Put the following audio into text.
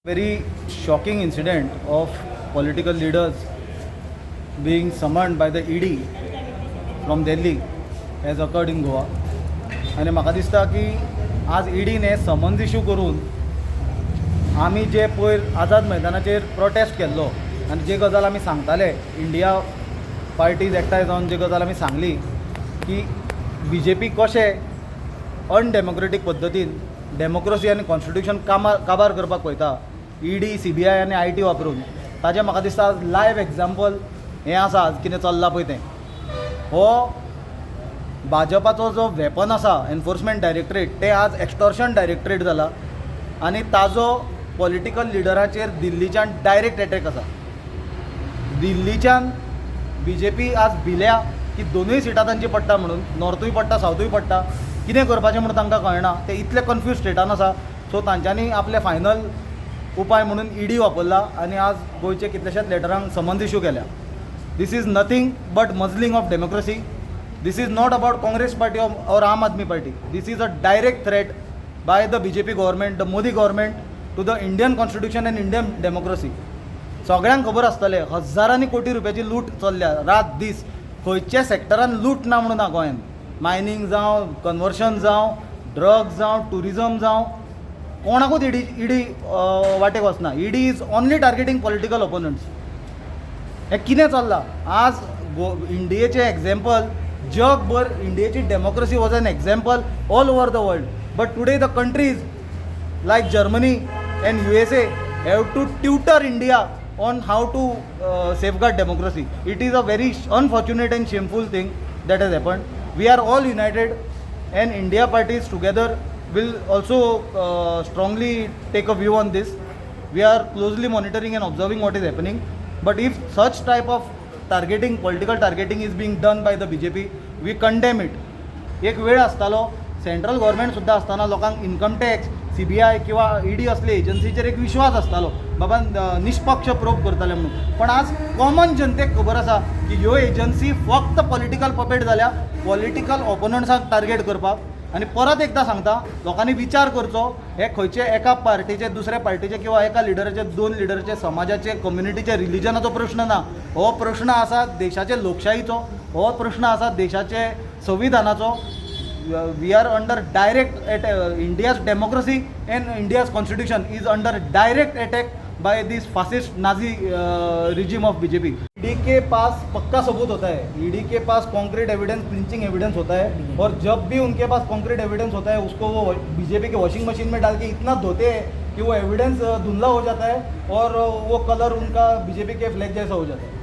Very shocking incident of political leaders being summoned by the ED from Delhi has occurred in Goa. आनी म्हाका दिसता की आज ईडीन हें समन्स इशू करून आमी जे पयर आझाद मैदानाचेर प्रोटेस्ट केल्लो आनी जे गजाल आमी सांगताले, इंडिया पार्टीज एकठांय जावन जे गजाल आमी सांगली की बीजेपी कशें अनडेमोक्रेटीक पद्दतीन डेमोक्रेसी आनी कॉन्स्टिट्युशन कामार काबार करपाक पळयता ईडी, सीबीआय आनी IT वापरून, ताजें म्हाका दिसता आज लायव एग्जाम्पल हें आसा. आज कितें चल्लां पळय तें, हो भाजपाचो जो वेपन आसा एनफोर्समेंट डायरेक्टरेट, तें आज एक्स्टॉर्शन डायरेक्टरेट जाला आनी ताजो पॉलिटिकल लिडराचेर दिल्लीच्यान डायरेक्ट एटॅक आसा. दिल्लीच्यान बीजेपी आज भिल्या की दोनूय सिटां तांची पडटा म्हणून, नॉर्थूय पडटा, सावथूय पडटा. कितें करपाचें म्हणून तांकां कळना. ते इतले कन्फ्यूज स्टेटान आसा. सो तांच्यांनी आपले फायनल उपाय म्हणून ईडी वापरला आनी आज गोंयचे कितलेशेच लिडरांक समन्स इशू केल्या. This is nothing but muzzling of democracy. This is not about Congress Party or Aam Aadmi Party. This is a direct threat by the BJP government, the Modi government, to the Indian Constitution and Indian democracy. सगळ्यांक खबर आसतलें, हजारांनी कोटी रुपयाची लूट चल्ल्या रात दीस. खंयच्या सेक्टरान लूट ना म्हणून ना गोंयान. मायनींग जावं, कन्वर्शन जावं, ड्रग्स जावं, ट्युरिजम जावं, कोणाकूच ईडी वाटेक वचना. ED is only targeting political opponents. हें कितें चल्लां आज? गो इंडियेचें एग्जाम्पल जगभर, इंडियेची democracy was an example all over the world, but today the countries like Germany and USA have to tutor India on how to safeguard democracy. It is a very unfortunate and shameful thing that has happened. We are all united and India parties together will also strongly take a view on this. We are closely monitoring and observing what is happening. But if such type of targeting, political targeting is being done by the BJP, we condemn it. एक वेळ आसतालो, central government सुद्दां आसतना लोकांक income tax, CBI किंवा ED असले एजन्सीचेर एक विश्वास आसतालो, बाबा निष्पक्ष प्रोब करतले म्हणून. पण आज कॉमन जनतेक खबर आसा की ह्यो एजन्सी फक्त पॉलिटिकल पपेट जाल्या, पॉलिटिकल ओपोनंट्सांक टार्गेट करपाक. आनी परत एकदां सांगता, लोकांनी विचार करचो. हे खंयचे एका पार्टीचे, दुसऱ्या पार्टीचे किंवा एका लिडराचे, दोन लिडराचे, समाजाचे, कम्युनिटीचे, रिलिजनाचो प्रश्न ना. हो प्रश्न आसा देशाचे लोकशाहीचो, हो प्रश्न आसा देशाचे संविधानाचो. We are under direct at India's democracy and India's Constitution is under direct attack by this fascist Nazi regime of BJP. ED के पास पक्का सबूत होता है, ईडी के पास कॉन्क्रीट एविडेंस, क्लिंचिंग एविडेंस होता है और जब भी उनके पास कॉन्क्रीट एविडेंस होता है, उसको वो बीजेपी के वॉशिंग मशीन में डाल के इतना धोते हैं कि वो एविडेंस धुंधला हो जाता है और वो कलर उनका बीजेपी के फ्लैग जैसा हो जाता है.